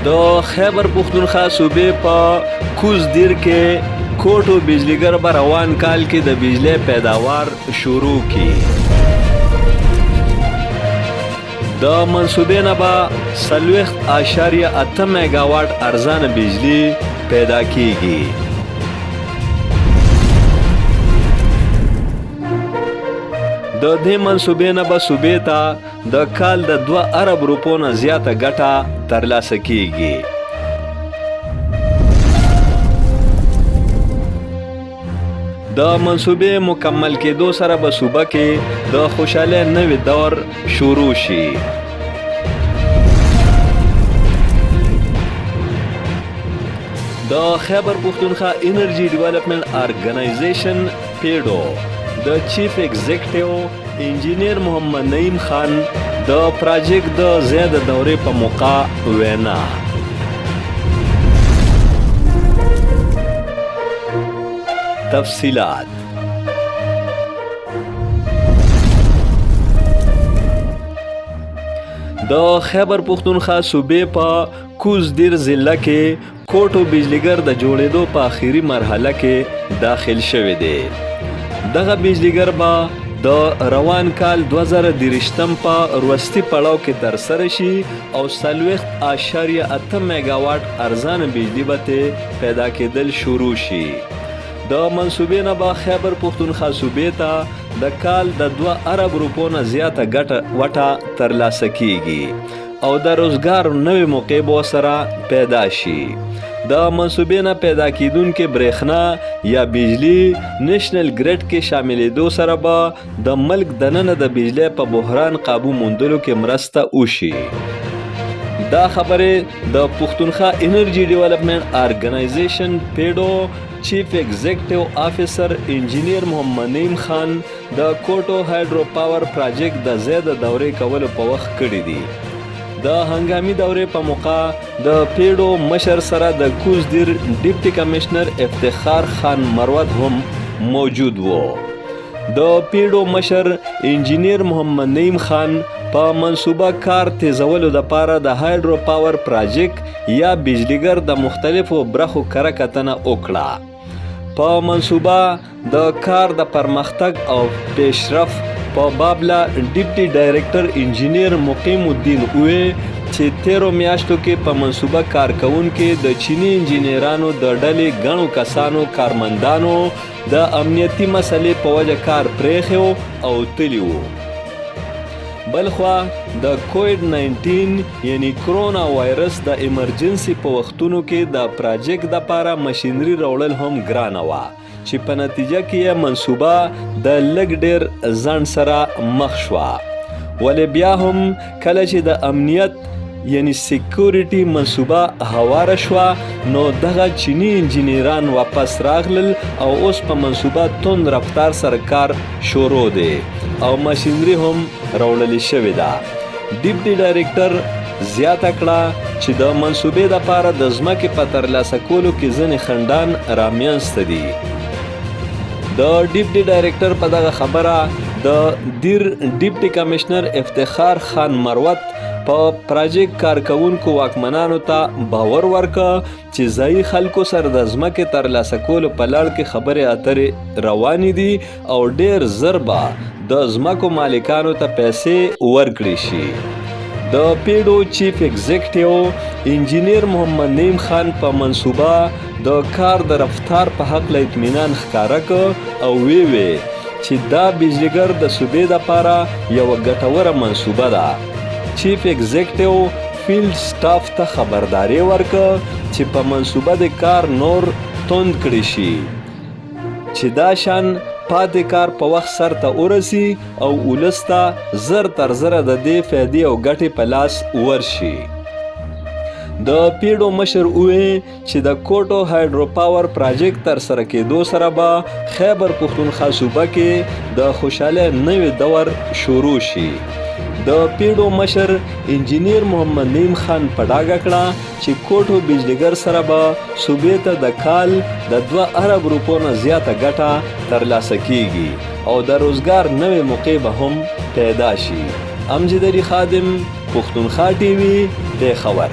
د خیبر پښتونخوا صوبې په کوز دیر کې کوټو بجلیګر به روان کال کې د بجلی پیداوار شروع کړي. د منصوبې نه به 40.8 میګاواټ ارزانه بجلی پیدا کیږي. د دې منصوبې نه به صوبې ته د کال د 2 ارب روپو نه زیاته ګټه ترلاسه کیږي. د منصوبې مکمل کېدو سره به صوبه کې د خوشحالۍ نوی دور شروع شي. د خیبر پښتونخوا انرژي ډیولپمنټ ارګنایزیشن پیډو د چیف ایگزیکټیو انجینیر محمد نعیم خان د پراجیکټ د ځای د دورې په موقع وینا. تفصیلات. د خیبر پښتونخوا صوبې په کوز دیر ضلع کې کوټو بجلیګر د جوړېدو په اخیري مرحله کې داخل شوی دی. دغه بجلیګر به د روان کال 2023 په وروستي پړاو کې ترسره شي او 40.8 میګاواټ ارزانه بجلي به ترې پیدا کېدل شروع شي. د منصوبې نه به خیبر پښتونخوا صوبې ته د کال د 2 ارب روپو نه زیاته ګټه وټه ترلاسه کیږي او د روزګار نوې موقع به ورسره پیدا شي. د منصوبې نه پیدا کیدونکې برېښنا یا بجلي نېشنل ګریډ کې شاملېدو سره به د ملک دننه د بجلۍ په بحران قابو موندلو کې مرسته وشي. دا خبرې د پښتونخوا انرژي ډیولپمنټ ارګنایزیشن پیډو چیف ایگزیکټیو آفیسر انجینیر محمد نعیم خان د کوټو هایډرو پاور پراجیکټ د ځای د دورې کولو په وخت کړې دي. د هنګامي دورې په موقع د پیډو مشر سره د کوز دیر ډپټي کمشنر افتخار خان مروت هم موجود وو. د پیډو مشر انجینیر محمد نعیم خان په منصوبه کار تیزولو دپاره د هایډرو پاور پراجیکټ یا بجلیګر د مختلفو برخو کره کتنه وکړه. په منصوبه د کار د پرمختګ او پیشرفت په بابله ډپټي ډایریکټر انجینیر مقیم الدین ووی چې تیرو میاشتو کې په منصوبه کار کوونکي د چیني انجینیرانو د ډلې ګڼو کسانو کارمندانو د امنیتي مسلې په وجه کار پرېښی او تلي وو. بلخوا د کوویډ 19 یعنی کرونا وایرس د ایمرجنسي په وختونو کې د پراجیکټ دپاره مشینري راوړل هم ګرانه وه چې په نتیجه کې یې منصوبه د لږ ډېر ځنډ سره مخ شوه، ولې بیا هم کله چې د امنیت یعنی سیکورټي منصوبه هواره شوه نو دغه چیني انجینیران واپس راغلل او اوس په منصوبه توند رفتار سره کار شروع دی او ماشینري هم راوړل شوې ده. ډیپټي ډایریکټر زیاته کړه چې د منصوبې لپاره د ځمکې په ترلاسه کولو کې ځینې خنډان رامینځته دي. د ډیپټي ډایریکټر په دغه خبره د دیر ډیپټي کمشنر افتخار خان مروت په پراجیکټ کارکوونکو واکمنانو ته باور ورکړ چې ځایي خلکو سره د ځمکې ترلاسه کولو په لړ کې خبرې اترې روانې دي او ډېر زر به د ځمکو مالکانو ته پیسې ورکړې شي. د پیډو چیف ایگزیکټیو انجینیر محمد نعیم خان په منصوبه د کار د رفتار په هکله اطمینان ښکاره کړ او ویې ویل چې دا بجلیګر د صوبې لپاره یوه ګټوره منصوبه ده. چیف ایګزیکټیو فیلډ سټاف ته خبرداری ورکړ چې په منصوبه دې کار نور توند کړی شي چې دا شان پاتې کار په وخت سر ته ورسي او ولس ته زر تر زره د دې فایدې او ګټې په لاس ورشي. د پیډو مشر وویل چې د کوټو هایډرو پاور پراجیکټ ترسره کېدو سره به خیبر پښتونخوا صوبه کې د خوشحالۍ نوی دور شروع شي. د پیډو مشر انجینیر محمد نعیم خان په ډاګه کړه چې کوټو بجلیګر سره به صوبې ته د کال د 2 ارب روپو نه زیاته ګټه ترلاسه کیږي او د روزګار نوې موقع به هم پیدا شي. امجد علي خادم، پښتونخوا ټي وي، پېښور.